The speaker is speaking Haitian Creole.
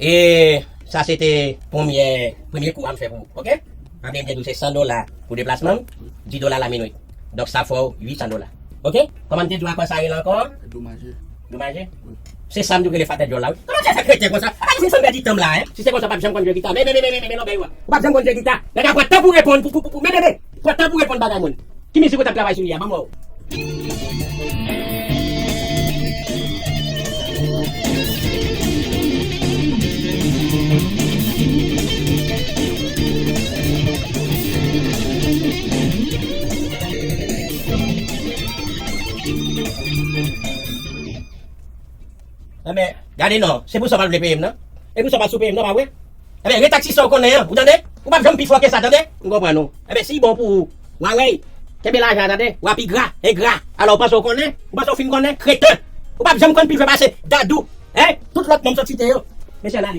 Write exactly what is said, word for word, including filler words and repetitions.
E sa se te premye, premye kou a m fè pou ou, oke? Anben, m te di w se san dola pou deplasman m, dis dola la minit. Donk, sa fè w uit san dola. Oke? Kòman m te di w ankò sa rele ankò? Domaje. Domaje? Wi. Se sa m di w rele fatè djòl la, wi. Kòman w fè kreten konsa? A pa di m fin pèdi tan m la, en? Si se konsa, w p ap janm konn jwe gita. Men, men, men, men, men, men, men, lòbèy ou a. Ou p ap janm konn jwe gita. Nèg la pran tan pou reponn, pou, pou, pou, pou. Men, men, men. Pran tan pou reponn bagay moun. Ki mizik ou t ap travay sou li a? Ban m wè w. Enben, gade non, se pou sa w pa t vle peye m nan. E pou sa w pa t sou peye m nan, pa vre? Enben, ret ak ti sa w konnen an, ou tande? Ou p ap janm pi fò ke sa, tande? M konprann ou. Enben, si bon pou ou, w a wè, kenbe lajan an, tande? W a pi gra, engra. Alò, ou panse w konnen? Ou panse w fin konnen? Kreten! Ou p ap janm konn pi jwe pase Dadou. Hein? Tout lòt nonm sot site yo. Mesye, n ale.